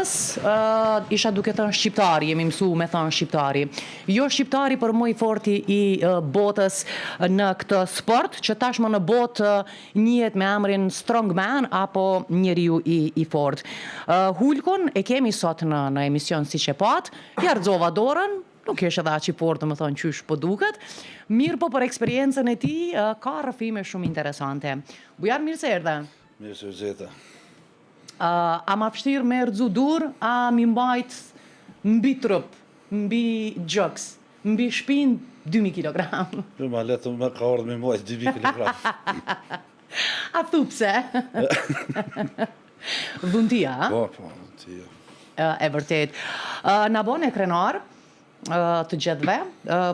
botës, isha duke thënë shqiptari, jemi mësu me thënë shqiptari. Jo shqiptari, por më i forti i botës në këtë sport, që tashmë në botë njihet me emrin Strongman apo njeriu i, i fortë. Hulkun e kemi sot në, në emision siç e patë, ja rrëzova dorën, nuk është edhe aq i fortë, domethënë qysh po duket. Mirëpo për eksperiencën e tij, ka rrëfime shumë interesante. Bujar, mirë se erdhe. Mirë se ju gjeta. A ma vështirë me rrëzu dur, a mi mbajt mbi trup, mbi gjoks, mbi shpinë 2000 kg? Jo, ma lehtë më ka ardhë mi mbajt 2000 kg. A thu pse? Dhuntia, a? Po, po, dhuntia. E vërtet. Na bone krenar të gjithëve,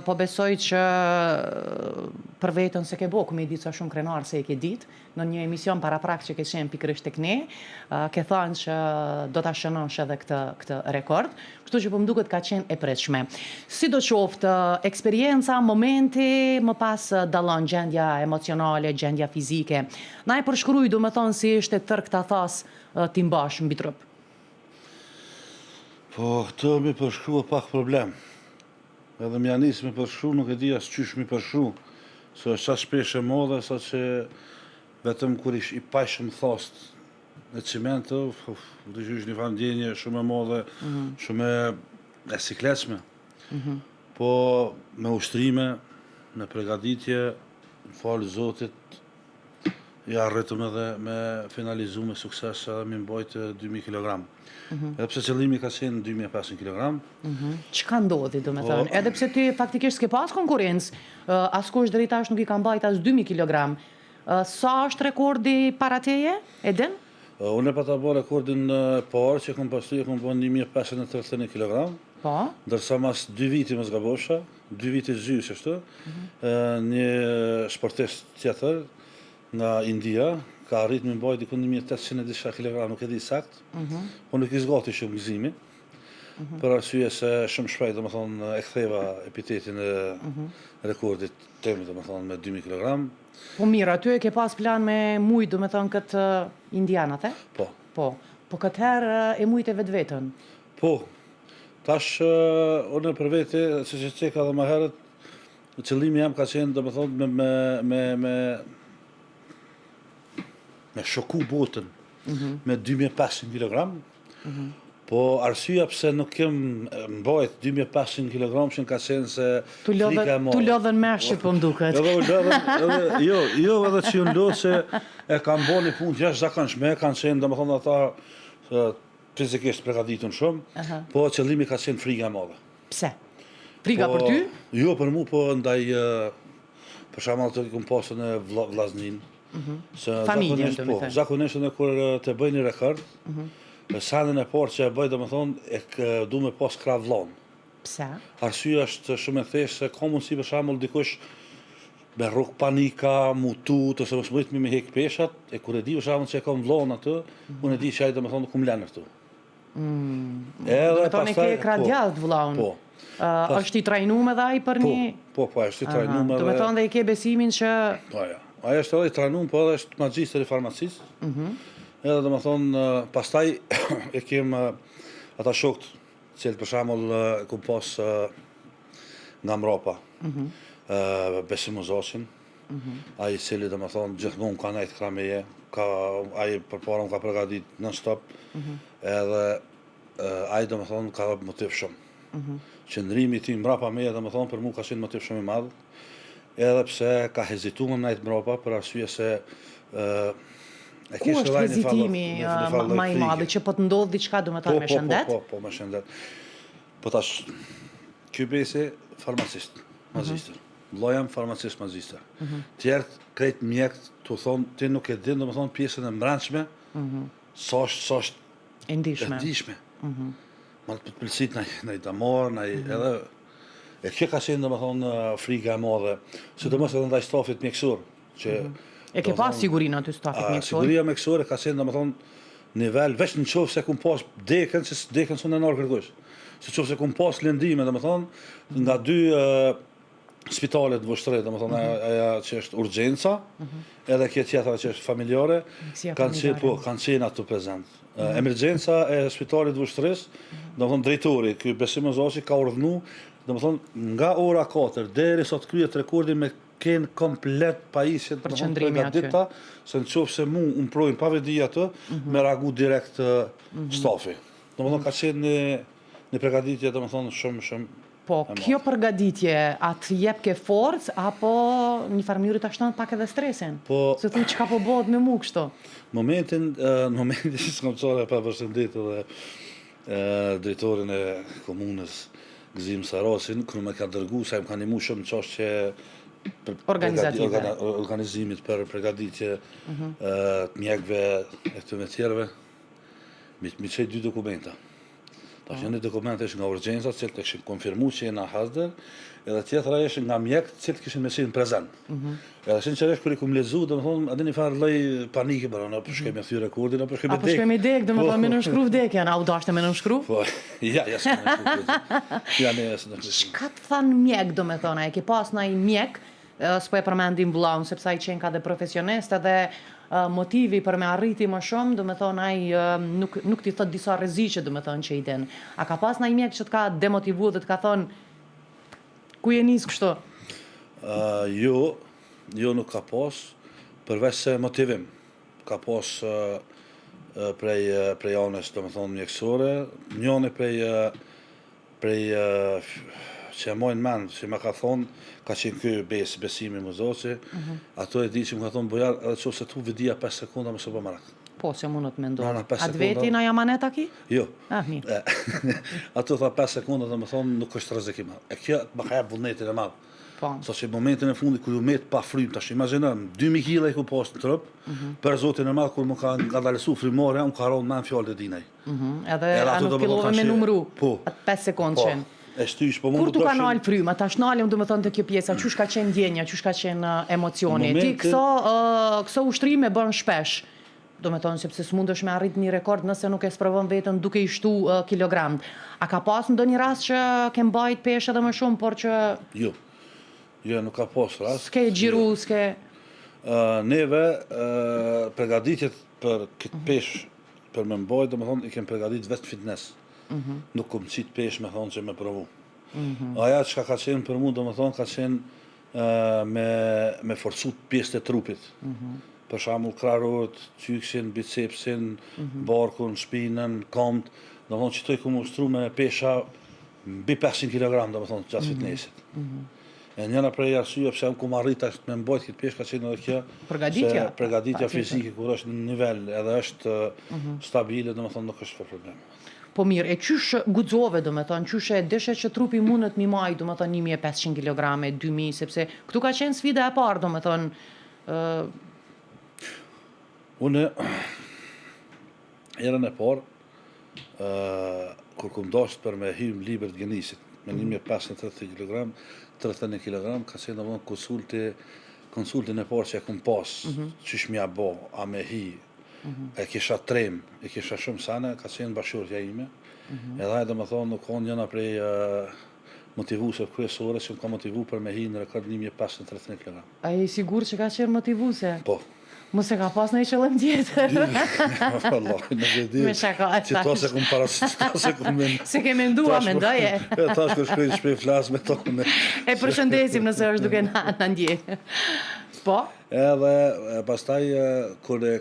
po besoj që për veten s'e ke bo, ku me i ditë sa shumë krenar se e ke ditë, në një emision paraprak që ke qenë pikërisht tek ne, ke thënë që do ta shënosh edhe këtë këtë rekord, kështu që po më duket ka qenë e pritshme. Sidoqoftë, eksperienca, momenti, më pas dallon gjendja emocionale, gjendja fizike. Na e përshkruaj, domethënë si ishte tërë këta thasë t'i mbash mbi trup. Po, këtë mi përshkru e pak problem. Edhe m'ja nis me përshkru, nuk e di as qysh mi përshkru. Se është aq peshë e madhe, sa që vetëm kur ish i pajshëm thast në ciment, uf, uf, do të ishte një farë ndjenje shumë e madhe, shumë e, e sikletshme. Po, me ushtrime, me pregaditje, falë Zotit, Ja arritëm edhe me finalizu me sukses edhe mi mbajt 2000 kg. Edhe pse qëllimi ka qenë 2500 kg. Çka ndodhi, do me Po- thënë? Edhe pse ti faktikisht s'ke pas konkurrencë, askush deri tash nuk i ka mbajt as 2000 kg. Sa është rekordi para teje, e din? Unë e pata bo rekordin e parë që kom pasu, e kom bo 1531 kg. Po. Ndërsa mas dy viti mos gabosha, dy viti gjysë ashtu, një sportist tjetër nga India ka arrit me mbajt diku 1800 e diçka kilogram, nuk e di sakt, po nuk i zgati shumë gëzimi, për arsye se shumë shpejt, domethënë, e ktheva epitetin e rekordit tim, domethënë, me 2000 kg. Po mirë, aty e ke pas plan me mujt, do me thënë, këtë indian, atë? Po. Po. Po këtë herë e mujte vetveten. Po, tash unë për vete, si që ceka edhe më herët, qëllimi jam ka qenë, domethënë, me, me, me, me, me shoku botën me 2500 kg, po arsyeja pse nuk kem mbajt 2500 kg që ka qenë se Tu frika e lodhën, madhe. tu lodhën meshqit, po më duket. Edhe u lodhën, edhe, jo, jo edhe që ju lodhë se e kam bo një punë të jashtëzakonshme, kanë qenë, domethënë, ata e, fizikisht përgatitun shumë, po qëllimi ka qenë frika e madhe. Pse? Frika Po, për ty? Jo, për mu, po ndaj, e, për shembull ato i kom pasur në vlla, vllaznin. Se Familjen, zakonisht, do me po, thënë. zakonisht unë kur e, të bëj një rekord, mm senin e parë që e bëj, domethënë, e k, du me pas krah vllon. Pse? Arsyeja është shumë e thjeshtë se ka mundësi për shembull dikush me rrok panika, mu tut ose mos mujt me me hek peshat, e kur e di për shembull që e kam vllon aty, unë e di që ai domethënë nuk më lën këtu. Edhe Do me thonë e ke krah po, djathtë vllaun. Po. Ë, është i trajnuar edhe ai për Po, një po, po, është i trajnuar Do me edhe thonë dhe i ke besimin që Po, ja. Ai është edhe i trajnuar, po edhe është magjistër i farmacisë. Mhm. Edhe domethënë pastaj e kem ata shokët, të cilët për shembull e kom pas nga mrapa. Mhm. Ë Besim Muzacin. Ai i cili domethënë gjithmonë ka nejt krah meje, ka ai përpara më ka përgatit non stop. Mhm. Edhe ai domethënë ka dhënë motiv shumë. Qëndrimi i tij mbrapa meje domethënë për mua ka qenë motiv shumë i madh. Edhe pse ka hezituar me nejt mbrapa për arsye se ë e ku kishte është edhe ai një farë hezitimi një farë lloj ma i madh frike. që po të ndodh diçka do me Po, thënë me po, po, shëndet? po, po, me shëndet. Po tash, ky besi farmacist, magjistër. Vëllai jam farmacist magjistër. Tjerët krejt mjekt tu thonë ti nuk e din, domethënë pjesën e mbrendshme, sa është sa është E ndishme. E ndishme. Ma të pëlsit naj naj damar, naj edhe e kjo ka qenë domethënë frika e madhe, sidomos edhe ndaj stafit mjekësor, që E ke pas sigurinë aty stafit mjekësor? Siguria mjekësore ka qenë domethënë nivel veç në qoftë se kum pas dekën, që dekën s'un e nal kërkush. Se qoftë se kum pas lëndime, domethënë nga dy ë. spitalet në Vushtrri, domethonë mm -hmm. aja që është urgjenca, mm -hmm. edhe kjo tjetra që është familjare, kanë qenë, po, kanë qenë aty prezent. Mm -hmm. Emergjenca e spitalit të Vushtrrisë, mm -hmm. domethonë drejtori, ky Besim Muzaqi ka urdhnu, domethonë nga ora 4 deri sa të kryhet rekordi me kenë komplet pajisjet për qëndrimin aty. Se në qoftë se mu më projnë pa vetëdije aty, mm -hmm. me reagu direkt mm -hmm. stafi. Domethonë ka qenë një, një pregaditje, domethonë shumë, shumë Po, kjo përgatitje, a të jepke forcë, apo një farë mënyre ta shton pak edhe stresin? Po... Se thu, çka po bëhet me mu kështu? Momentin, në momentin që s'kam qare pa përshëndet edhe drejtorin e komunës Gëzim Saracin, kur më ka dërgu, se më ka nimu shumë çështje Organizative. organizimit për përgatitje mhm. të mjekëve e të me tjerëve, mi çoi dy dokumenta. Tash një dokument është nga urgjenca, të cilët e kishin konfirmu që jena hazër, edhe tjetra është nga mjekët, të cilët kishin me qenë prezent. Mm -hmm. Edhe sinqerisht kur i kum lexu, domethënë, edhe një farë lloj panike bëra, apo shkoj me thy rekordin, apo shkoj me dek. Apo shkoj me dek, domethënë me nënshkru vdekjen, a u dashte me nënshkru? Po, ja, ja, s'ka nënshkru. Ja, ne s'e Çka të thanë mjek, domethënë, a e ke pas naj mjek, S'po e përmendim vëllaun sepse ai qenka dhe profesionist edhe motivi për me arriti më shumë, domethënë ai nuk nuk t'i thot disa rreziqe domethënë që i din. A ka pas naj mjek që të ka demotivu dhe të ka thonë ku je nis kështu? Uh, jo, jo nuk ka pas, përveç se motivim. Ka pas uh, prej prej anës, domethënë mjekësore, njëri prej Prej që e maj n'mend, që më ka thonë, ka qenë ky Bes, Besimi Muzoci, mm -hmm. ato e di që më ka thonë, Bujar, edhe qoftë se t'hup vetëdija 5 sekonda, mos u bë merak. Po, se mundet me ndodhë. A të veti naj amanet a ki? Jo. Ah, mirë. ato tha 5 sekonda, domethonë, nuk është rrezik i madh. E kjo më ka jep vullnetin e madh. Po. Sa që momentin e fundit kur u met pa frymë, tash imagjino, 2000 kg i ku pas në trup, mm -hmm. për Zotin e madh kur më ka ngadalësu frymëmarrja, unë ka rënë në fjalët e dinaj. Mhm, edhe a nuk fillove me numru, po. atë 5 sekondëshin. Po, e shtysh, po Kur t'u ka nalë fryma, tash nalem domethonë te kjo pjesa, qysh ka qenë ndjenja, qysh ka qenë emocioni. Ti këso, këso ushtrime bën shpesh, domethonë sepse s'mundesh me arrit një rekord nëse nuk e sprovon veten duke i shtu kilogram. A ka pas ndonjë rast që ke mbajt peshë edhe më shumë, por që... Jo, jo, nuk ka pas rast. S'ke xhiru, jo. s'ke... neve, përgatitjet për këtë mhm. peshë Për me mbajt, domethonë, i kem pregadit vetë fitness. Mm -hmm. Nuk kom qitë peshë me thonë që me provu. Mm -hmm. Aja çka ka qenë për mu, domethonë, ka qenë me, me forcu pjesët e trupit. Mm -hmm. Për shembull, krahët, qyksin, bicepsin, mm -hmm. barkun, shpinën, komt. Domethonë, qito i kom ushtru me pesha mbi 500 kg, domethonë, gjatë mm -hmm. fitnessit. Mm -hmm. E njëra prej arsyeve pse unë kum arrit tash me mbajt këtë peshë ka qenë edhe kjo. Përgatitja. Se përgatitja fizike kur është në nivel edhe është mm -hmm. stabile, domethënë nuk është për problem. Po mirë, e qysh guxove, domethënë, qysh e dishe që trupi mundet m'i majt, domethënë, 1500 kg, 2000, sepse këtu ka qenë sfida e parë, domethënë... Uh... Unë, Herën e parë, kur kum dasht për me hy në libër të Guinnessit, me 1530 kg, 31 kg, ka qenë domethënë konsulti, konsultin e parë që e kum pas, mm -hmm. qysh m'ja bo, a me hi, mm -hmm. e kisha trem, e kisha shumë sene, ka qenë bashkëshortja ime, mm -hmm. edhe ajo domethonë u konë njëna prej uh, motivuese kryesore që më ka motivu për me hi në rekord 1531 kg. A je i sigurt që ka qenë motivuese? Po. Mos e ka pas ndonjë qëllim tjetër. Vallahi, nuk e di. Me shaka e thash. Qito s'e kum para, qito s'e kum mendu. S'e ke mendua, mendoje. E tash kur shkoj në shpi flas me to. E përshëndesim nëse është duke na, na ndjek. Po? Edhe pastaj kur e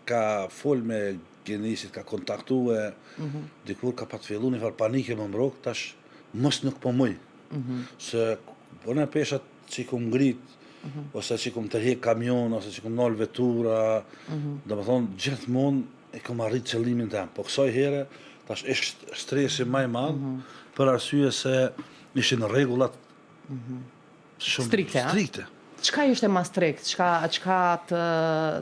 ka fol me Guinnessit, ka kontaktu e mm -hmm. dikur ka pat fillu një farë panike me m'rrok, tash mos nuk po muj. Mm -hmm. Se bënë peshat që i kum ngrit, mm -hmm. ose që i kum tërhek kamion, ose që i kum nal vetura, mm -hmm. domethonë, gjithmonë e kum arrit qëllimin tem. Po kësaj here, tash është stresi ma i madh, mm -hmm. për arsye se ishin rregullat mm -hmm. shumë strikte. strikte. Çka ishte ma strikt? Çka, çka të,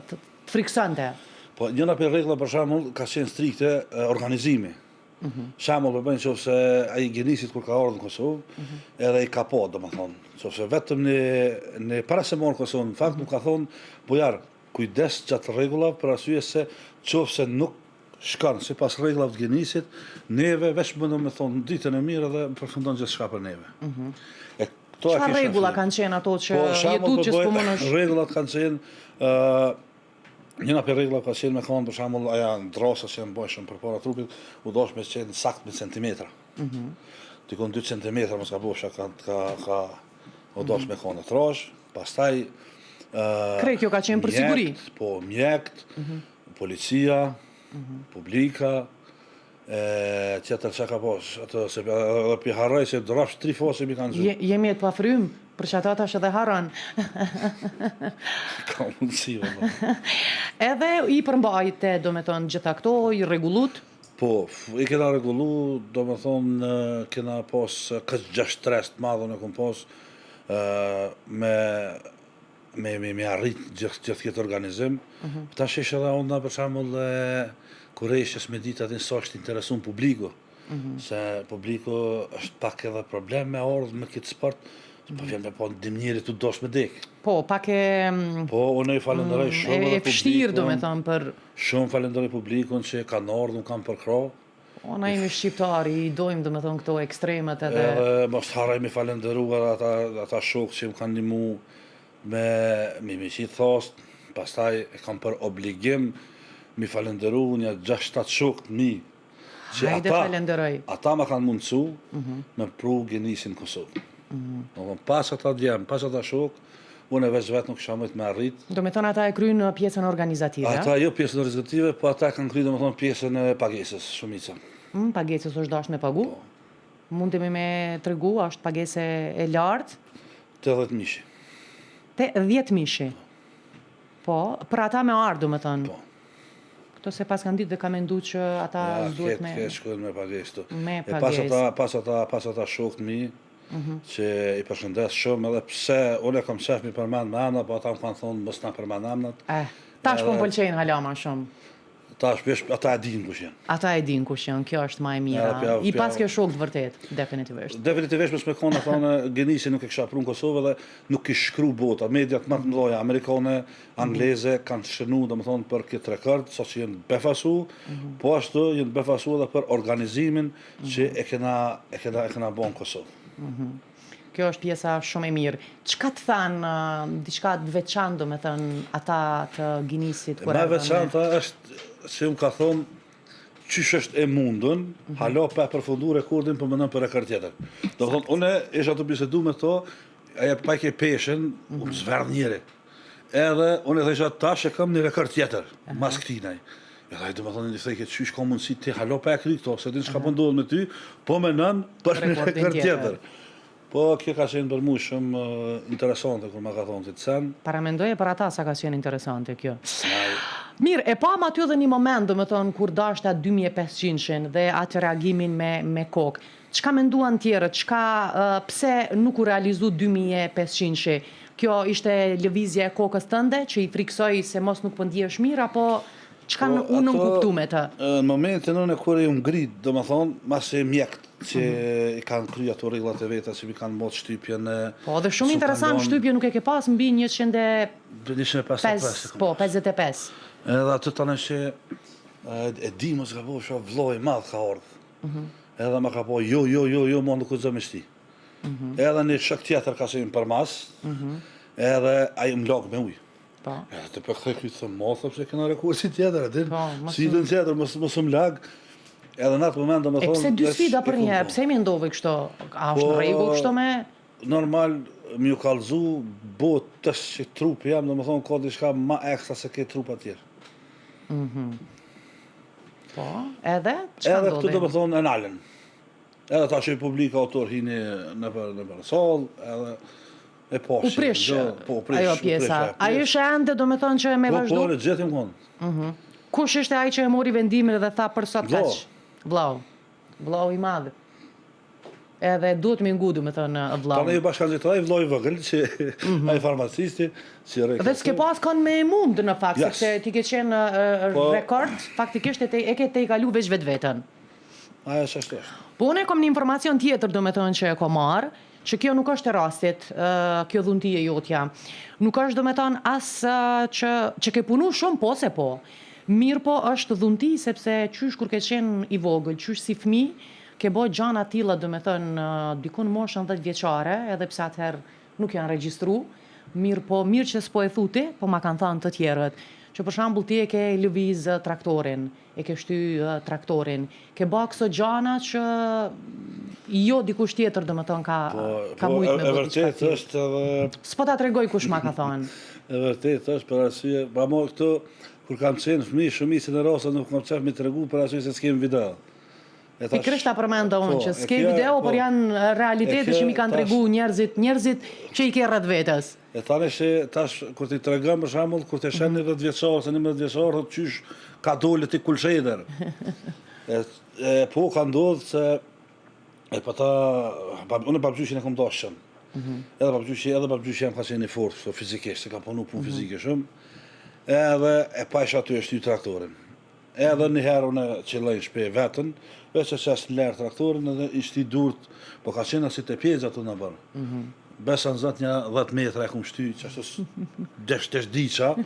të, të friksonte? Po, njëna prej rregullave për shembull ka qenë strikte organizimi. Mm -hmm. Shembull po bëjnë qoftë se ai Guinnessit kur ka ardhur në Kosovë, mm -hmm. edhe i ka po, domethonë, qoftë se vetëm në në para se me ardh në Kosovë, në fakt mm -hmm. më ka thonë, Bujar, kujdes gjatë rregullave për arsye se qoftë se nuk shkon sipas rregullave të Guinnessit, neve veç më domethonë ditën e mirë edhe përfundon gjithçka për neve. Mm -hmm. Çfarë rregulla kanë qenë ato që po, je tut që s'po mundesh? Rregullat kanë qenë ë njëna prej rregullave ka qenë me kanë për shembull aja drasa që janë bajshëm përpara trupit, u dash me qenë sakt me centimetra. Mm -hmm. Dikun 2 centimetra mos gabofsha ka ka ka u dash mm -hmm. me kanë trash, pastaj ë Krejt kjo ka qenë për siguri. Po, mjekt, mm -hmm. policia, mm -hmm. publika, E tjetër çka ka pas, atë se edhe pi harroj se rrafsh tri faqe mi kanë zhurë. Jemi të pafrym, për që ata tash edhe harron. Ka mundësi, valla. Edhe i përmbajte, do me thonë, gjitha këto, i rregullut? Po, i kena rregullu, do me thonë, kena pas këtë gjashtë stres të madh, unë e kom pas, me me me me arrit gjithë gjithë këtë organizim. Mm -hmm. Tash është edhe onda për shembull e kureshtjes me ditë atë sa është interesuar publiku. Mm -hmm. Se publiku është pak edhe problem me ardhë me këtë sport, mm -hmm. po vjen me pa dim njeri tu dasht me dek. Po, pak e mm, Po, unë i falenderoj mm, shumë edhe publikun. E vështirë, do me thënë për Shumë falenderoj publikun që kanë ardhur, më kanë përkrah. Po, na jemi shqiptarë, i dojmë do me thonë këto ekstremet edhe... Edhe mos harroj me falenderu edhe ata, ata shokë që më kanë ndihmu me me me qitë thastë, pastaj e kam për obligim mi falenderu një 6-7 shokë të mi, që Hajde ata, falenderoj. ata ma kanë mundësu mm -hmm. me pru Guinnessin në Kosovë. Mm -hmm. Do pas ata djem, pas ata shokë, Unë veç vetë nuk kisha mujt me arrit. Do me thonë ata e krynë pjesën organizative? Ata jo pjesën organizative, po ata kanë kry do me thonë pjesën e pagesës, shumica. Mm, pagesës është dashtë me pagu? Po. Mundemi me tregu, është pagesë e lartë? 80 mijshi. 80 mijshi? Po, për ata me ardhë, do me thonë? Po. Këto se pas kanë ditë dhe ka mendu që ata ja, duhet me... Ja, këtë shkojnë me pagesë të. Me pagesë. E pas ata, pas ata, pas ata shokët mi, mm -hmm. që i përshëndes shumë, edhe pse unë e kam qef mi përmend me emna, po ata më kanë thonë mos na përmend emnat. Eh, tash po më pëlqejnë hala ma shumë. Tash veç ata e dinë kush janë. Ata e dinë kush janë, kjo është ma e mira. Pja, I paske shokë të vërtet, definitivisht. Definitivisht mos me konë thonë Guinnessi nuk e kisha pru në Kosovë dhe nuk kish shkru bota. Mediat më të mëdha amerikane, angleze kanë shënu, domethënë për këtë rekord, sa që janë befasu, mm -hmm. po ashtu janë befasu edhe për organizimin mm -hmm. që e kena e kena e kena bën në Kosovë. Mm -hmm. Kjo është pjesa shumë e mirë. Çka të thanë, diçka të veçantë, do me thënë, ata të Guinnessit? Ma e veçanta është, se më ka thonë, qysh është e mundun, mm -hmm. hala pa e përfundu rekordin, po mendon për rekord tjetër. Do të thonë, unë isha tu bisedu me to, e pa ke peshën, mm -hmm. u më zverdh njeri. Edhe, unë e thësha, tash e kam një rekord tjetër, uh -huh. mas këtinaj. Edhe ai domethonë i thojke qysh ka mundësi ti hala pa e kry këto, se din çka po ndodh me ty, po menon për një rekord tjetër. Po kjo ka qenë për mua shumë interesante kur ma ka thonë këtë sen. Paramendoje për ata sa ka qenë interesante kjo. Mirë, e pamë aty edhe një moment, domethonë, kur dashte atë 2500-shin dhe atë reagimin me, me kokë. Çka menduan tjerët, çka, pse nuk u realizu 2500-shi? Kjo ishte lëvizja e kokës tënde që i frikësoi se mos nuk po ndihesh mirë apo çka po, u nënkuptu me të? Në momentin unë kur jam ngrit, domethonë, masi mjekt që mm -hmm. i kanë kry ato rregullat e veta, që mi kanë mbot shtypjen e... Po, dhe shumë interesant, shtypjen nuk e ke pas mbi 100 155. Po, 55. Edhe atë tani që e di mos gabofsha, vllai i madh ka ardhë. Mm -hmm. Edhe më ka po, jo, jo, jo, jo, mo nuk guxoj me shti. Mm -hmm. Edhe një shok tjetër ka qenë përmas, mm -hmm. edhe ai më lag me ujë. Po. Edhe të përkthej këtë të më thë pse kena rekordin tjetër, e din? Po, sfidën tjetër, mos mos më lag. Edhe në atë moment domethënë. E pse dy sfida për një herë? Pse mendove kështu? A është në po, rregull kështu me Normal me ju kallzu botës që trupi jam, domethënë ka diçka ma ekstra se këto trupa tjerë. Mhm. Mm po, edhe çka ndodhi? Edhe këtu domethënë e nalën. Edhe tash e publika autor hini nëpër nëpër sallë, edhe e po U prish, po, u prish, ajo pjesa. A ishe ende domethonë që me po, vazhdu? Po, po, gjithë më konë. Mm -hmm. Kush ishte ai që e mori vendimin dhe tha për sot kaq? Vllau. Vllau i madh. Edhe duhet me ngu, domethonë, vllau. Tani ju bashkangjitë ai vllau i vogël që mm -hmm. ai farmacisti që rrek. Dhe s'ke pas kon me e mund në fakt, yes. sepse ti ke qenë po, rekord, faktikisht e, te, e ke tejkalu veç vetveten. Ajo është ashtu është. Po unë e kom një informacion tjetër, domethonë që e kom marrë, që kjo nuk është e rastit, kjo dhunti e jotja. Nuk është, domethonë, as që, që ke punu shumë, po se po. Mirë po është dhunti, sepse qysh kur ke qenë i vogël, qysh si fmi, Ke bo gjana tilla, domethënë, diku në moshën 10 vjeçare, edhe pse atëherë nuk janë regjistru, mirëpo mirë që s'po e thu ti, po ma kanë thanë të tjerët, që për shembull ti e ke lëviz traktorin, e ke shty traktorin, ke ba këso gjana që jo dikush tjetër domethënë ka Po, ka po, mujt e, me e bo diçka vërtetë tillë. është edhe S'po ta tregoj kush ma ka thanë. e vërtetë është për arsye, pa mo këto kur kam qenë fëmijë shumicën e rasteve nuk kam qef me tregu për arsye se s'kem video. E tash, Pikërisht ta përmenda unë, po, që s'ke video, po, por janë realitete që m'i kanë tregu njerëzit, njerëzit që i ke rreth vetes. E tani që tash, kur t'i tregon për shembull, kur të sheh një 10 vjeçar ose 11 vjeçar, thotë qysh ka dole ti kulshedër. e, e, po ka ndodhë se e pa ta, pa, unë babgjyshin e kom dashtë shumë. Mm -hmm. Edhe babgjyshi, edhe babgjyshi jem ka qenë i fortë, so, fizikisht, se ka punu punë mm -hmm. fizike shumë. Edhe e pajsha tu e shty traktorin. Edhe një herë unë qëlloj në shpi vetën, veç e qes në lerë traktorin edhe i shti durt, po ka qenë asi te pjeza tu na bërë. Mm -hmm. Besa në zot një 10 metra e kum shty, që ashtu desh desh diqa,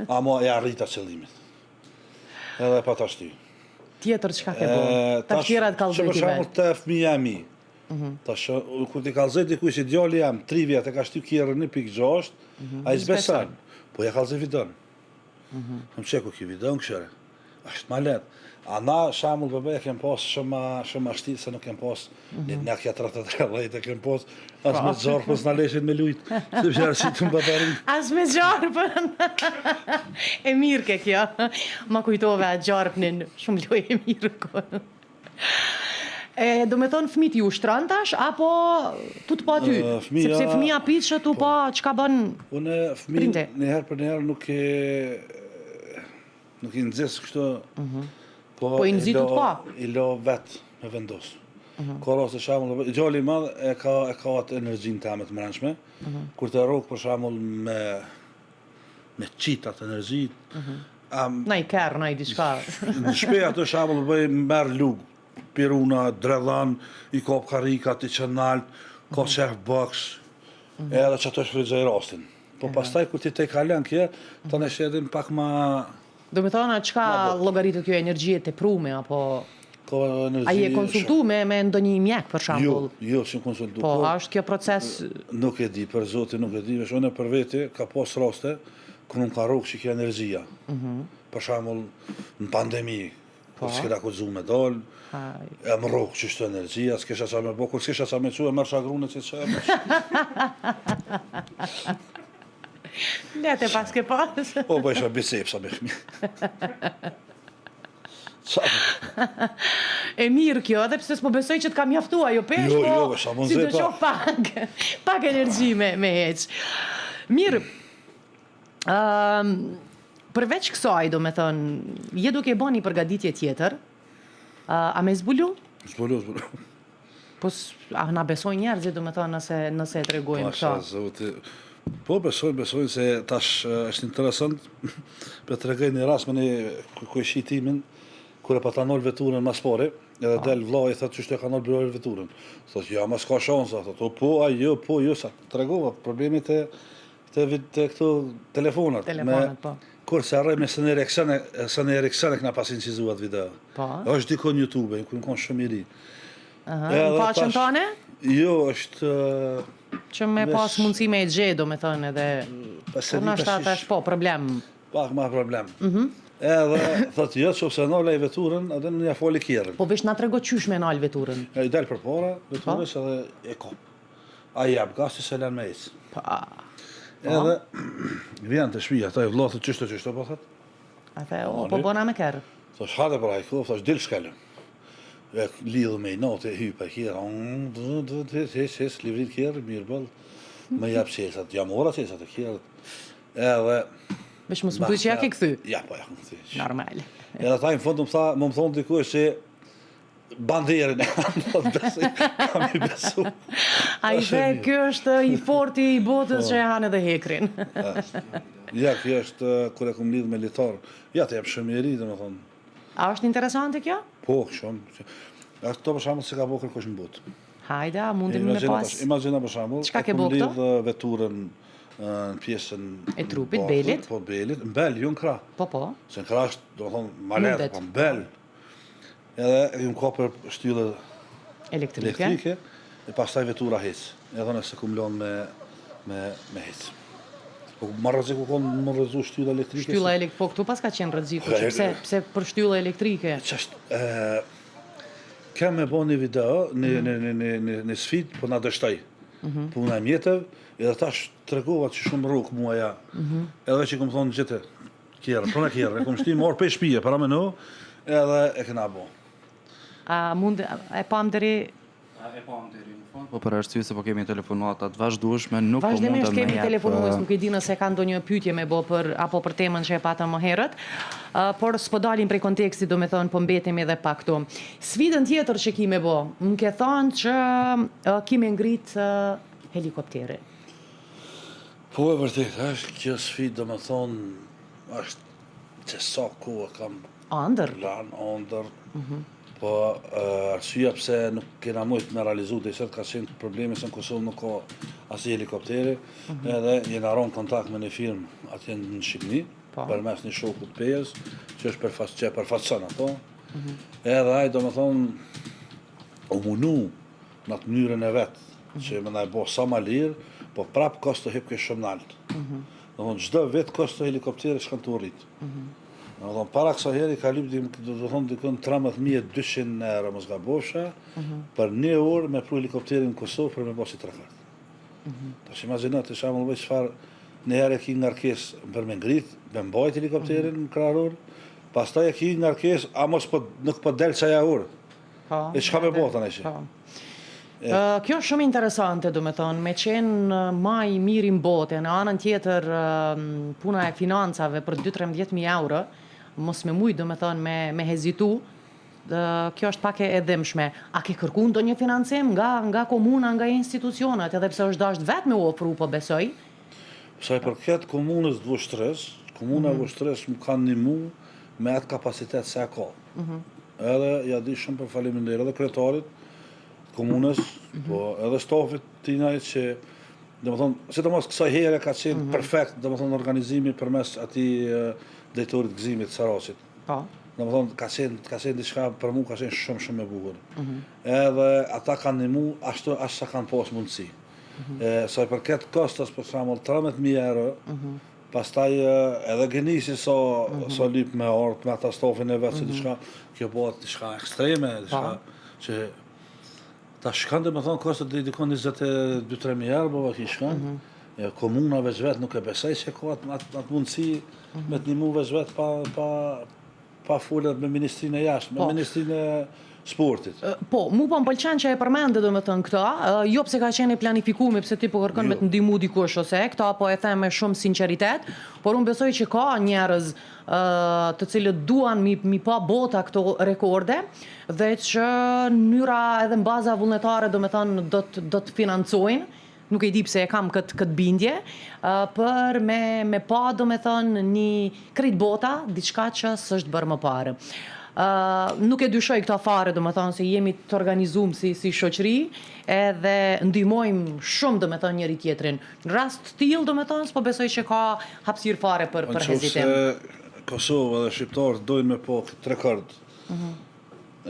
ama e arrita qëllimit. Edhe pa ta shty. Tjetër çka ke bo? Tash tjerat kallzoj ti vetë. Që për shembull te fëmija e mi. Mm -hmm. Tash kur t'i kallzoj dikuj se djali jem 3 vjet e ka shty kerrin 1.6, mm -hmm. ai s'beson. Po ja kallzoj videon. Mm -hmm. Qe ku ki videon këshyre. Është ma lehtë. A na shembull bebe e kem pas shumë ma shumë ma shtirë se nuk kem pas mm -hmm. një Nokia 3310 e kem pas as me gjarpën s'na leshin me lujt se pse arsit në batari. As me gjarpën. e mirë ke kjo. Ma kujtove atë gjarpnin, shumë lojë e mirë. E, do me thonë, fëmijët i ushtron tash, apo tu të pa ty? Fëmija, Sepse fëmija pit që tu po, pa çka bën Unë fëmijë një herë për një herë nuk e nuk i nxis kështu. Mm -hmm. Po, po i nxit tu të pa. I lo vet me vendos. Mm -hmm. Ka raste shembull, djali i madh e ka e ka atë energjinë teme të mbrendshme. Mm -hmm. Kur të rrok për shembull me me qit atë energji. Mm -hmm. um, na i kerr, na i diçka. Në shpi atë shembull bëj merr lugë, piruna, dredhan, i kap karrikat, i çon nalt, ka mm -hmm. qef boks, mm -hmm. edhe qato shfrytëzoj rastin. Po pastaj kur ti te kalon kjo, tani mm -hmm. pak ma Do me thonë, çka llogaritet kjo energji e teprume, apo... Ka energji... A je konsultu me, me ndonjë mjek, për shembull? Jo, jo, s'jam konsultu. Po, po, a është kjo proces... Nuk e di, për zotin nuk e di, veç unë për veti, ka pas raste, kur më ka rrokë që kjo energjia. Mm -hmm. Për shembull, në pandemi, po. kur s'kena guxu me dalë, e më rrokë qështu energjia, s'kisha ça me bo, kur s'kisha ça me çu, e merrsha grunë që që e më Lehtë e paske pas. Po, bëjsha bicepsa me fëmijë. E mirë kjo, edhe pse s'po besoj që të ka mjaftu ajo peshë, jo, po jo, sa si të qof pak, pak energji me, me heq. Mirë, um, përveç kësaj, do me thënë, je duke bo një përgatitje tjetër, uh, a me zbulu? Zbulu, zbulu. Po, a na besojnë njerëzit, do me thënë, nëse, nëse e tregojmë këto? Pasha, zoti. Po, besojnë, besojnë se tash është interesant, po tregoj një rast me një kojshi timin, kur e pata nalë veturën mas pari, edhe po. del vllai i thotë qysh e ka nalë birori veturën. Thotë, ja, ma s'ka shansa, thotë, po, ai, jo, po, jo, sa tregova problemit e te te këto telefonat. Telefonat, po. Kur se harroj me Sony Ericsson, Sony Ericsson e kena pas incizu atë video. Po. Është diku në YouTube, kur jam kon shumë i ri. Aha, në faqen tane? Jo, është që me pas mundësi me e gjetë, do me thënë edhe... Po se di tash tash po, problem. Pak ma problem. Mm -hmm. Edhe, thotë, jo, që pse nalë ai veturën, edhe në një foli kerrin. Po veç na trego qysh me nalë veturën. E i del përpara, veturës po. edhe e kap. Ai jep gas ti s'e len me ecë. Pa. Edhe vjen te shtëpia, ata i vëlla thotë qështu qështu po thotë. A the, o, po bona me kerr. Thosh hajde për ai kohë, thosh dil shkelëm. E lidhë me inat e hypa kerr, hec hec hec livrit kerr, mirë boll. Më jap çelësat, ja mora çelësat e kerrit. Edhe Veç mos më thuj që ja ke kthy. Ja, po ja kam kthy. Normal. Edhe ata në fund më tha, më më thonë dikush se Banderin e po besoj, kam i besu. Ai dhe ky është i forti i botës po. që e han edhe hekrin. Ja, kjo është kur e kum lidh me litar. Ja, të jam shumë i ri, domethënë. A është interesante kjo? Po, shumë. A këto për shembull s'e ka bo kërkush në botë. Hajde, a mundemi me pas? Imagjina për shembull, Çka ke bo këto? lidh veturën në pjesën e trupit, belit. Po, belit, në bel, jo në krah. Po, po. Se në krah është, domethënë, ma lehtë, po në bel. Edhe e kum kap për shtyllë. Elektrike. Elektrike, e pastaj vetura hec. Edhe nëse kum lon me me me hec. Po ma rrezik u kon me rrëzu shtylla elektrike. Shtylla elektrike, po këtu paska qenë rreziku, që pse pse për shtylla elektrike? Ç'është ë Kem me bo një video, një, mm -hmm. një, një, një, një, një sfidë, po na dështoi. Mm -hmm. Puna e mjeteve, edhe tash tregova që shumë rrugë mua ja. Mm -hmm. Edhe që kom thonë gjithë, kjerë, prona kjerë, e kom shti marrë prej shpije, para me edhe e kena bo. A mund, e pam deri E pam deri në fund, po për arsye se po kemi telefonata të vazhdueshme, nuk po mundem me jep. Vazhdimisht kemi telefonues, nuk e di nëse ka ndonjë pyetje me bo për apo për temën që e patëm më herët. Por s'po dalim prej kontekstit, domethënë po mbetemi edhe pak këtu. Sfidën tjetër që ki me bo, më ke thënë që ki me ngrit helikopterin. Po e vërtetë është, kjo sfidë domethënë është që sa kohë kam Andërr. Plan, andërr. Po arsyeja pse nuk kena mujt me realizu deri sot ka qenë problemi se në Kosovë nuk ka asnjë helikopteri, mhm. edhe jena ra në kontakt me një firmë atje në Shqipni, po. përmes një shoku të Pejës, që është përfaq, që e përfaqëson ato. Mhm. Edhe ai domethonë u munu në atë mënyrën e vet, mhm. që me na e bo sa ma lirë, po prap kosto hipke shumë nalt. Mm Domethonë çdo vit kosto helikopterit shkon tu u rrit. Domethonë, para kësaj here i ka lyp, domethonë, dikun 13.200 euro, mos gabofsha, mhm. për një orë me pru helikopterin në Kosovë për me bo qit rekord. Mm -hmm. Tash imagjino ti shembull veç çfarë një herë e ki ngarkesë për me ngrit, me mbajt helikopterin mm -hmm. në kraror, pastaj e ki ngarkesë, a mos po, nuk po del qajo orë. Po, e çka me bo tani që? Po. Kjo është shumë interesante, domethonë, me qenë ma i miri në botë, në anën tjetër puna e financave për 2-13.000 euro, mos me mujtë, domethonë, me, me hezitu, kjo është pak e dhimshme. A ke kërku ndonjë financim nga, nga komuna, nga institucionet, edhe pse është dashtë vetë me u ofru, po besoj? Sa i përket komunës të Vushtrrisë, komuna e mhm. Vushtrrisë më kanë nimu me atë kapacitet sa ka. Mm Edhe ja di shumë për faleminderit edhe kryetarit të komunës, mm -hmm. po edhe stafit tinaj që domethonë, sidomos kësaj here ka qenë mm -hmm. perfekt, domethonë, organizimi përmes atij drejtorit Gëzimit Saracit. Po. Domethonë, ka qenë, ka qenë diçka, për mu ka qenë shumë, shumë e bukur. Mm -hmm. Edhe ata kanë nimu ashtu, ashtu sa kanë pas mundësi. Mm -hmm. E, sa i përket kostos, për shembull, 13.000 euro, mm -hmm. Pastaj edhe Genisi sa mm -hmm. sa lyp me ardh me ata stafin e vet se mm -hmm. diçka, kjo bëhet diçka ekstreme, diçka pa. që ta shkon domethonë kosto deri diku 22-3 mijë euro, po ki shkon. Mm -hmm. E komuna veç vet nuk e besoj se ka atë at, at mundësi mm -hmm. me të nimu veç vet pa pa Pa folë me Ministrinë e Jashtme, me po. Ministrinë e Sportit. Po, mu po më pëlqen që e përmende domethënë këta, jo pse ka qenë e planifikume, pse ti po kërkon me jo. të ndihmu dikush ose këta po e them me shumë sinqeritet, por unë besoj që ka njerëz të cilët duan mi, mi pa bota këto rekorde dhe që në mënyra edhe në baza vullnetare domethënë do të do të financojnë Nuk e di pse e kam këtë këtë bindje, për me me pa domethënë një krejt bota diçka që s'është bërë më parë. Uh, nuk e dyshoj këto fare, domethënë se jemi të organizum si si shoqëri edhe ndihmojmë shumë domethënë njëri tjetrin. Në rast të tillë domethënë s'po besoj që ka hapësirë fare për për hezitim. Në qoftë se Kosova dhe shqiptarët dojnë me pa këtë rekord. Mm -hmm.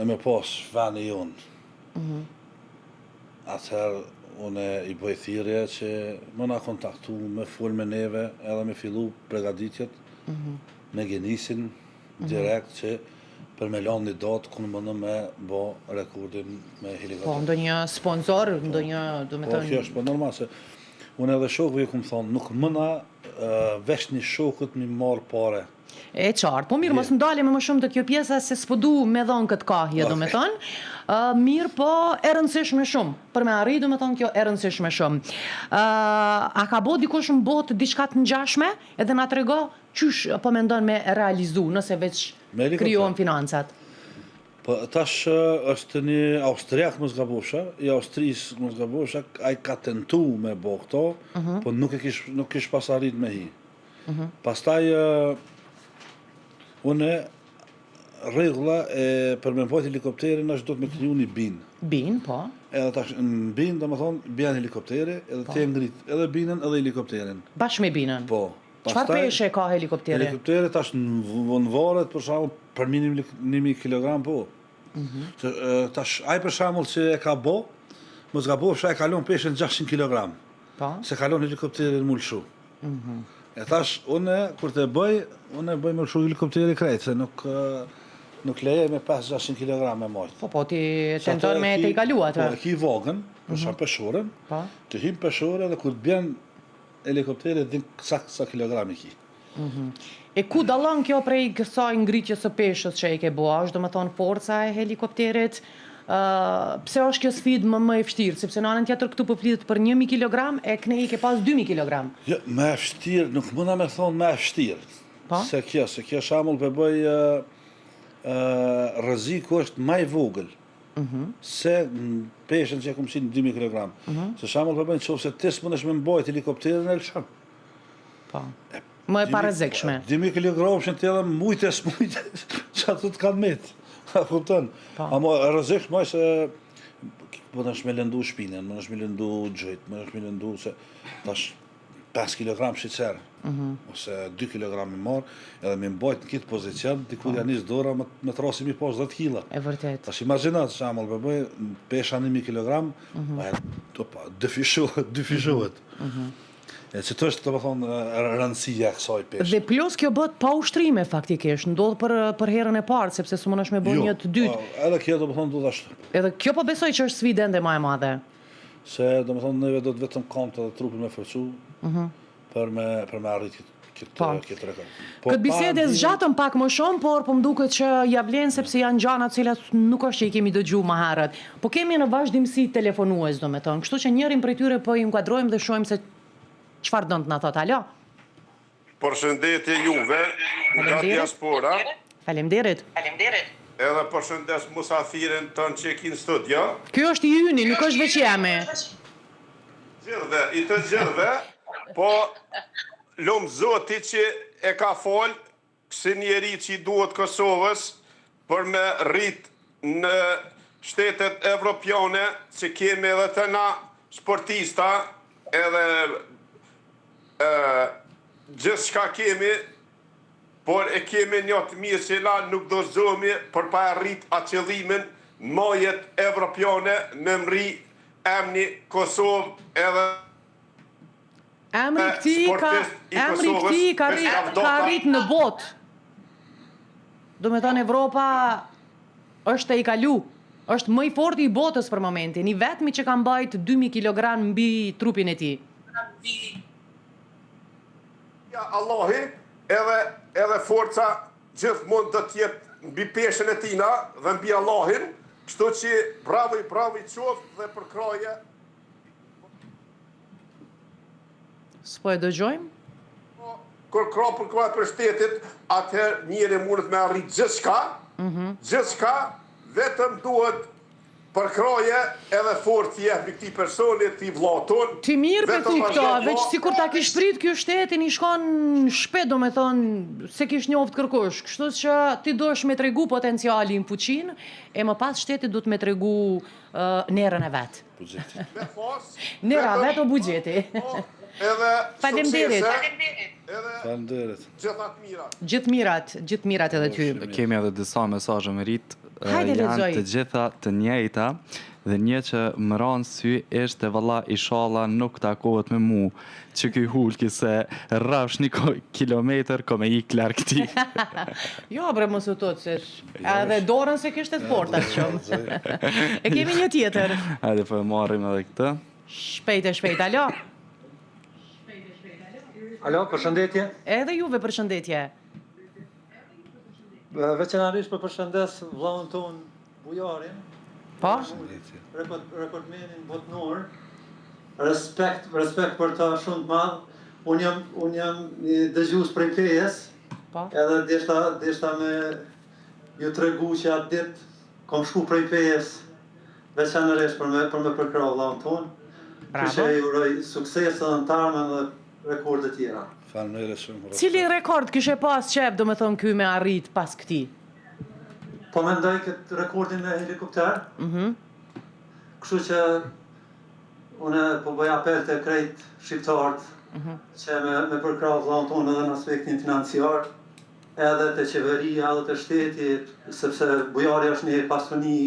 E me pas veni jonë. Mm -hmm. Atëherë unë i bëj thirrje që me na kontaktu, me fol me neve edhe me fillu pregaditjet mm -hmm. me Genisin mm -hmm. direkt që për me lanë një datë ku në me bo rekordin me helikopter. Po, ndonjë sponsor, po, ndonjë, domethënë... Po, kjo është po normal se unë edhe shokëve ju kom thonë, nuk muna uh, veç një shokët mi marrë pare. E qartë. Po mirë, mos ndalemi më shumë te kjo pjesa se s'po du me dhonë këtë kahje, domethënë. Ë mirë, po e rëndësishme shumë. Për me arrit, domethënë kjo e rëndësishme shumë. Ë a ka bo dikush në botë diçka të ngjashme? Edhe na trego qysh po mendon me realizu, nëse veç krijohen financat. Po tash është një austriak mos gabofsha, i Austrisë mos gabofsha, ai ka tentu me bo këto, uh mhm. -huh. po nuk e kish nuk kish pas arrit me hi. Mhm. Pastaj unë rregulla e për me mbajt helikopterin është duhet me kriju një binë. Binë, po. Edhe tash në binë, domethonë, bjen helikopteri, edhe po. ti e ngrit edhe binën edhe helikopterin. Bashkë me binën. Po. Çfarë peshe ka helikopteri? Helikopteri tash në varet për shembull për minim 1000 kg po. Mm -hmm. Tash, ai për shembull që e ka bo, mos gabofsha e kalon peshën 600 kg. Po. Se kalon helikopterin m'u lëshu. Mm -hmm. E tash, unë, kur të bëj, unë e bëj me lëshu helikopteri krejt, se nuk, nuk lejoj me 5-600 kg me majtë. Po, po, ti tenton me tejkalu atë. Po, e ki vagën, për mm -hmm. peshoren, po. të hyn peshore dhe kur të bjen helikopteri, din sa, sa kilogram i ki. Mm -hmm. E ku dallon kjo prej kësaj ngritjes së peshës që e ke bo? A është domethënë forca e helikopterit? Uh, pse është kjo sfidë më më e vështirë? Sepse në anën tjetër këtu po flitet për 1000 kg e knej i ke pas 2000 kg. Jo, më e vështirë, nuk munda me thonë më e vështirë. Po? Se kjo, se kjo shembull po bëj uh, uh, rreziku është më i vogël. Mm -hmm. Se në peshën që e kom qitë në 2000 kg. Mm -hmm. Se shembull po bëj në qoftë se ti s'mundesh me mbajt helikopterin e lëshon. Po. Më e parrezikshme. 2000 kg që ti edhe mujte s'mujte, që ato të kanë met. A kupton? Po. Ama e rrezikshme se mundesh me lëndu shpinën, mundesh me lëndu gjujt, mundesh me lëndu se tash 5 kg sheqer, mm -hmm. ose 2 kg me marr, edhe me mbajt në këtë pozicion, diku po. ja nis dora me, me trasi mi pas 10 kg. E vërtet. Tash imagjino shembull, po bëj pesha 1000 kg, mm -hmm. ajo to pa dyfishohet, dyfishohet. Mm -hmm. E që të është, domethonë, rëndësia e kësaj peshe. Dhe plus kjo bëhet pa ushtrime faktikisht, ndodh për për herën e parë, sepse s'mundesh me bë jo, një të dytë. Jo, edhe kjo domethonë duhet ashtu. Edhe kjo po besoj që është sfidë ende më e madhe. Se domethonë neve do të vetëm kamët edhe trupin me forcu, mm -hmm. për me për me arrit këtë këtë po. këtë rekord. Po, këtë bisedë e zgjatëm pak më shumë, por po më duket që ja vlen sepse janë gjana të cilat nuk është që i kemi dëgju më herët. Po kemi në vazhdimësi telefonues, domethënë, kështu që njërin prej tyre po i inkuadrojmë dhe shohim se çfarë don të na thotë. Alo. Përshëndetje juve nga diaspora. Faleminderit. Faleminderit. Edhe përshëndes musafirin tënd që e ki në studio. Ky është i yni, nuk është veç jemi. Gjithëve, i të gjithëve, po lum Zoti që e ka fal kësi njeri që i duhet Kosovës për me rrit në shtetet evropiane që kemi edhe te na sportista edhe gjithçka kemi por e kemi një të mirë që na nuk dorëzohemi për pa e rrit atë qëllimin majet evropiane me mrri Emni Kosovë edhe Emri i këtij ka emri i këtij ka arrit ka arrit në botë. Domethënë Evropa është e i kalu. Është më i forti i botës për momentin, i vetmi që ka mbajt 2000 kg mbi trupin e tij. Ja Allahi edhe edhe forca gjithmonë do të jetë mbi peshën e tina dhe mbi Allahin, kështu që bravo i bravo i qoftë dhe përkrahje. S'po e dëgjojmë? Po, kur krah për krah për shtetit, atëherë njeri mundet me arrit gjithçka, mm -hmm. gjithçka, vetëm duhet Përkrahje edhe forcë i jepni këtij personi, këtij vëllaut tonë. Ti mirë pe thu këto, veç sikur ta kish prit ky shtetin ish kon n'shpi domethënë s'e kish njoft kërkush, kështu që ti duhesh me tregu potencialin, fuqinë, e më pas shteti duhet me tregu nerën e vet. Buxheti. Me forcë. Nera vet o buxheti. Edhe Faleminderit. Edhe Faleminderit. Gjitha të mirat. Gjithë mirat, gjithë mirat edhe ty. Kemi edhe disa mesazhe me rit. Hajde lexoj. Janë të gjitha të njëjta dhe një që më ra në sy ishte valla ishalla nuk takohet me mu që ky Hulki se rrafsh një kilometër ko me ik larg tij. Jo bre mos u tut se edhe dorën s'e kishte të fortë aq shumë. E kemi një tjetër. Hajde po e marrim edhe këtë. Shpejt e shpejt, alo. Alo, përshëndetje. Edhe juve përshëndetje. Veçanërisht po përshëndes vëllaun tonë Bujarin. Po. Rekord rekordmenin botnor. Respekt, respekt për ta shumë të madh. Unë jam unë jam një dëgjues prej Pejës. Po. Edhe deshta deshta me ju tregu që atë ditë kom shku prej Pejës Veçanërisht për me për me përkrah vëllaun tonë. Bravo. Kështu që i uroj sukses edhe në të ardhmen dhe rekorde tjera. Faleminderit shumë. Cili rekord kishe pas qef, domethënë ky me arrit pas këtij? Po mendoj këtë rekordin me helikopter. Mhm. Kështu që unë po bëj apel te krejt shqiptarët mm -hmm. që me me përkrah vëllaun tonë edhe në aspektin financiar. edhe te qeveria edhe te shteti, sepse Bujari është një pasuni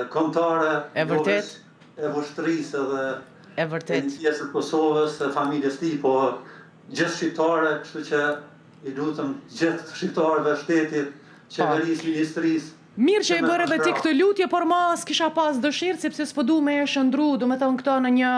kombëtare, E jo vërtetë. veç e Vushtrrisë edhe E e një vërtetë. pjesë të Kosovës, e familjes tij, po gjithë shqiptare, kështu që i lutem gjithë shqiptarëve, shtetit, Po. qeverisë, ministrisë, Mirë që që e me bëre dhe ti përkrah. këtë lutje, por ma s'kisha pas dëshirë sepse s'po du me e shëndru, domethënë këto në një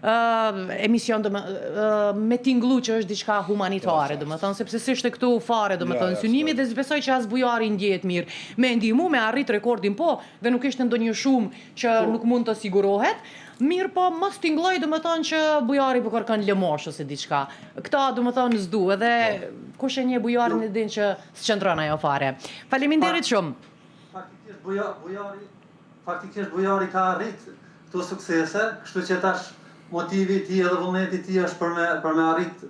uh, emision do me, uh, me tingllu që është diçka humanitare, domethënë sepse s'ishte këtu fare, domethënë Ja, ja, synimi dhe s'besoj që as Bujari ndjehet mirë. Me ndihmu me arrit rekordin po, dhe nuk ishte ndonjë shumë që Po. nuk mund të sigurohet. Mirë po, mos tinglloj domethënë që Bujari po kërkon lëmosh ose diçka. Këta domethënë s'du, edhe kush e njeh Bujarin e din që s'qëndron ajo fare. Faleminderit shumë. Faktikisht Buja, Bujari, faktikisht Bujari ka arrit këto suksese, kështu që tash motivi i tij edhe vullneti i tij është për me për me arrit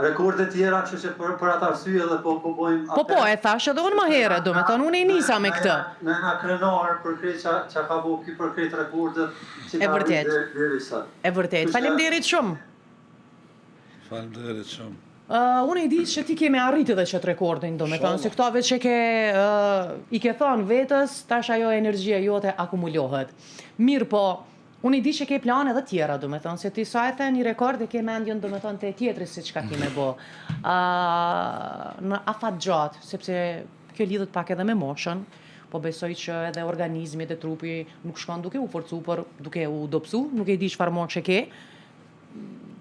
rekorde tjera, kështu që për për atë arsye edhe po po bëjmë Po po, e thash edhe unë më herët, domethënë unë e nisa me këtë. Ne na krenar për krejt ça ça ka bo ky për krejt rekordet që E ka arrit vërtet. deri deri sot. E vërtet. Kështu që Faleminderit shumë. Faleminderit shumë. Uh, unë e di që ti ke me arrit edhe qëtë rekordin, do me thënë, se këta veç e ke, uh, i ke thënë vetës, tash ajo energjia jote akumulohet. Mirë po, unë e di që ke plane edhe tjera, do me thënë, se ti sa e the një rekord e ke mendjen, do me thënë, te tjetri se çka ke me bo. Uh, në afat gjatë, sepse kjo lidhet pak edhe me moshën, po besoj që edhe organizmi dhe trupi nuk shkon duke u forcu, por duke u dobësu, nuk e di çfarë moshë ke,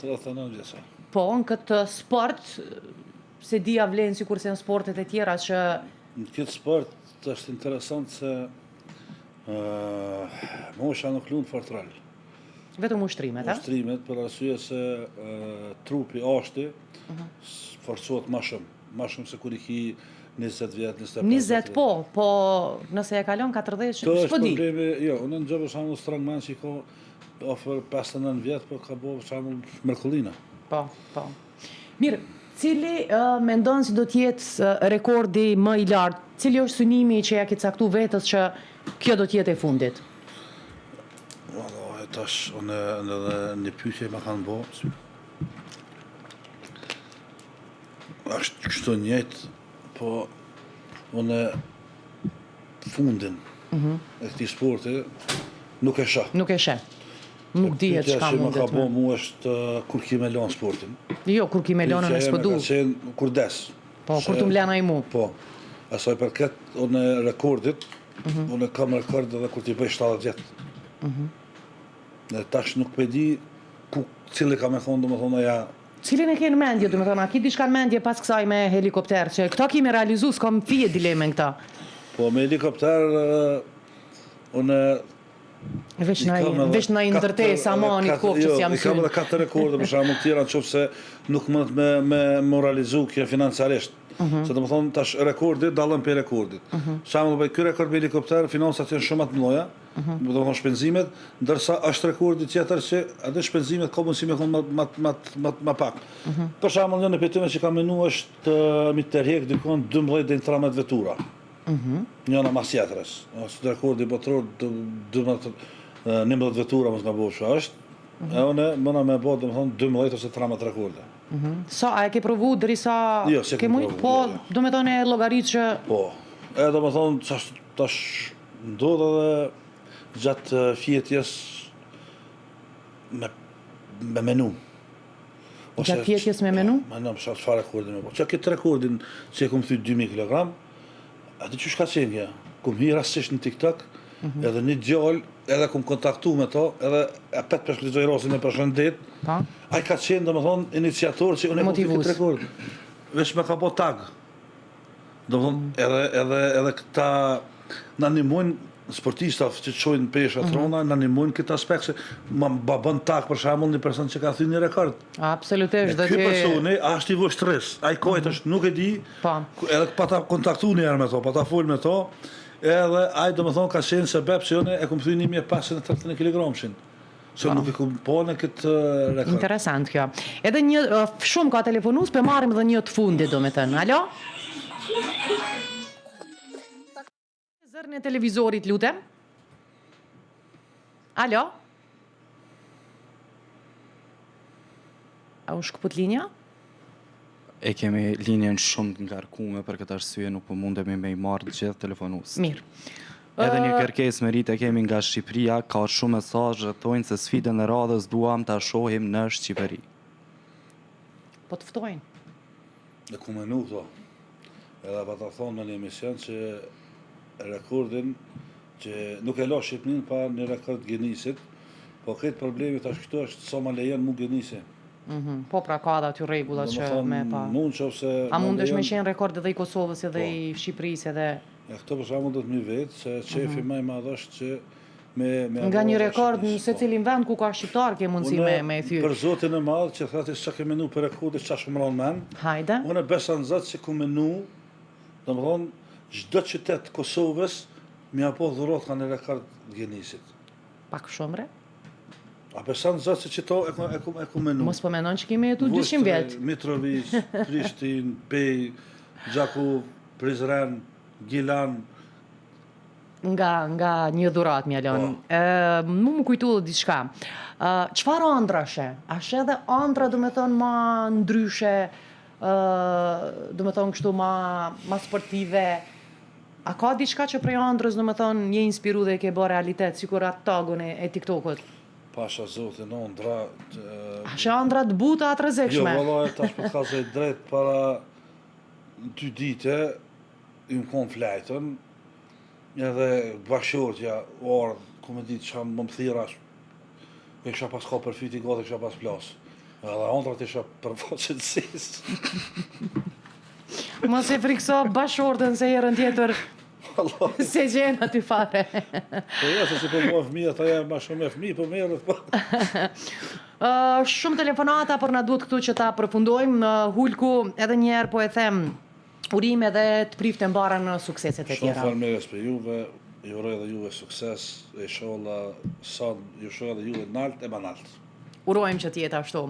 39 vjeçar. Po, në këtë sport, se di a vlen sikurse në sportet e tjera që Në këtë sport është interesant se uh, mosha nuk lun fort rol. vetëm ushtrimet, a? Ushtrimet për arsye se uh, trupi ashti Mhm. s- forcohet më shumë, më shumë se kur i ki 20 vjet, 25 20 vjet. po, po nëse e kalon 40, Të është s'po di. problemi, jo, unë në gjë për shembull strongman që i ka afër 59 vjet, po ka bo për shembull mrekullina. Po, po. Mirë, cili uh, mendon se do të jetë uh, rekordi më i lartë? Cili është synimi që ja ke caktu vetes që kjo do të jetë e fundit? Valla, e tash unë unë edhe një pyetje ma kanë bo. Është kështu njëjtë, po unë fundin e këtij sporti nuk e shoh. Nuk e sheh. Nuk dihet Pyetja çka që më ka mundet. bo me- mu është uh, kur ki me lënë sportin. Jo, kur ki me lënën e Pyetja s'po ime du. Ka qenë kur des. Po, kur Se- të mblen ai mu. Po. Asaj përket unë rekordit, Mhm. unë kam rekord edhe kur t'i bëj 70 vjet. Mhm. Dhe tash nuk pe di ku cili ka me thonë, domethënë aja Cilin e ke në mendje, do të thonë, a ki diçka në mendje pas kësaj me helikopter, që këto ki me realizu, s'kam fije dileme në këta. Po me helikopter ë, unë Veç i na kam edhe veç na i ndërtesë ama një kohë që jo, s'jam I kam syn. edhe katër rekorde për shembull tjera nëse nuk mund me me moralizu kjo financiarisht. Mhm. Se domethënë tash rekordi dallon për rekordit. Mm -hmm. Shembull për ky rekord me helikopter financat janë shumë më të mëdha, mm Mhm. -hmm. domethënë shpenzimet, ndërsa është rekordi tjetër që atë shpenzimet ka mundësi me kon më më më më më pak. Mm Mhm. -hmm. Për shembull një në pyetime që kam menu është eh, mi tërhek dikon 12 deri në 13 vetura. Njëna mas tjetrës. Është rekordi botëror 12 eh, 11 vetura mos nga bosha është. E unë mëna me bë domethënë 12 ose 13 rekorde. Sa a e ke provu derisa Jo, s'e ke kam mujt, provu, po jo, jo. do me thonë e llogarit që Po. E domethënë tash tash ndodh edhe gjatë eh, fjetjes me me menu. Ose- Gjatë fjetjes me menu? Po, menu, për çfarë rekordi me bë. Çka këtë rekordin që e kom thy 2000 kg, atë qysh ka qenë kjo? Kum hi rastësisht në TikTok, Mhm. edhe një djalë, edhe kum kontaktu me to, edhe e pet përshëndetoj rastin e përshëndet. Po. Ai ka qenë domethënë iniciator që unë e kom thy Motivues. këtë rekord. Veç me ka bo tag. Domethënë edhe edhe edhe këta na ndihmojnë sportistat që çojnë pesha Mhm. të rënda, na ndihmojnë këtë aspekt se ma ba bën tag për shembull një person që ka thyer një rekord. absolutisht dhe Ky ti personi është i vështris, ai kojt është nuk e di. Po. ku- Edhe pa ta kontaktu një herë me to, pa ta fol me to, edhe ai domethënë ka qenë sebeb që unë e kom thyer 1531 kilogramshin. Se nuk e kom pa në këtë eh, rekord. Interesant kjo. Edhe një ë, shumë ka telefonus, pe marrim edhe një të fundit, do me thënë. Alo? Zërin e televizorit, lutem. Alo? A u shkëput linja? E kemi linjën shumë të ngarkume për këtë arsye nuk po mundemi me i marrë të gjithë telefonuesit. Mirë. Edhe një kërkesë Meritë e kemi nga Shqipëria, ka shumë mesazhe thonë se sfidën e radhës duam ta shohim në Shqipëri. Po të ftojnë. E ku menu këto. Edhe pata thonë në një emision që rekordin që nuk e la Shqipnin pa një rekord Guinnessit, po këtë problemi tash këtu është sa ma lejon mu Guinnesi. Mhm, po pra ka edhe aty rregulla që me pa. Mund qofse A mundesh me qenë rekord edhe i Kosovës edhe po. i Shqipërisë edhe E këto për shembull do të më vet se qefi mhm. më i madh është që me me Nga një rekord në po. secilin vend ku ka shqiptar ke mundësi me me thy. Për Zotin e madh që thatë çka ke menu për rekorde çka shumë rënd men. Hajde. Unë besa në Zot se ku menu, domethënë çdo qytet të Kosovës me ia bo dhuratë ka një rekord Guinnessit. Pak shumë bre. A beson Zot se qito e ku, e ku, e ku menu? Mos po menon që kemi jetu 200 vjet. Mitrovicë, Prishtinë, Pejë, Gjakovë, Prizren, Gjilan. Nga, nga një dhuratë m'ia lënë. Po. E, mu më kujtu dhe diçka. Çfarë andrra sheh? A sheh edhe andrra, domethonë, ma ndryshe, domethonë kështu ma, ma sportive, A ka diçka që prej andrrës domethënë je inspiru dhe e ke bë realitet sikur atë tagun e, e TikTokut? Pasha zotin andrra A sheh andrra të buta a të rrezikshme? Jo valla tash po të kallzoj drejt para dy dite jam kon flejtun edhe bashkëshortja u ardh ku me ditë çka më thirr E kisha pas kap për fyti gati kisha pas plas. Edhe andrrat isha për faqe të zezë. Mos e frikso bashkëshorten se herën tjetër s'e gjen aty fare. Po jo, se si po bëhen fëmijë, ata janë ma shumë me fëmijë, po merret po. Shumë telefonata, por na duhet këtu që ta përfundojmë. Hulku, edhe një herë po e them, Urime dhe të priftë e mbara në sukseset e tjera. Shumë faleminderit për juve, ju uroj edhe juve sukses, inshallah sa ju shoh edhe juve nalt e ma nalt. Urojmë që të jetë ashtu.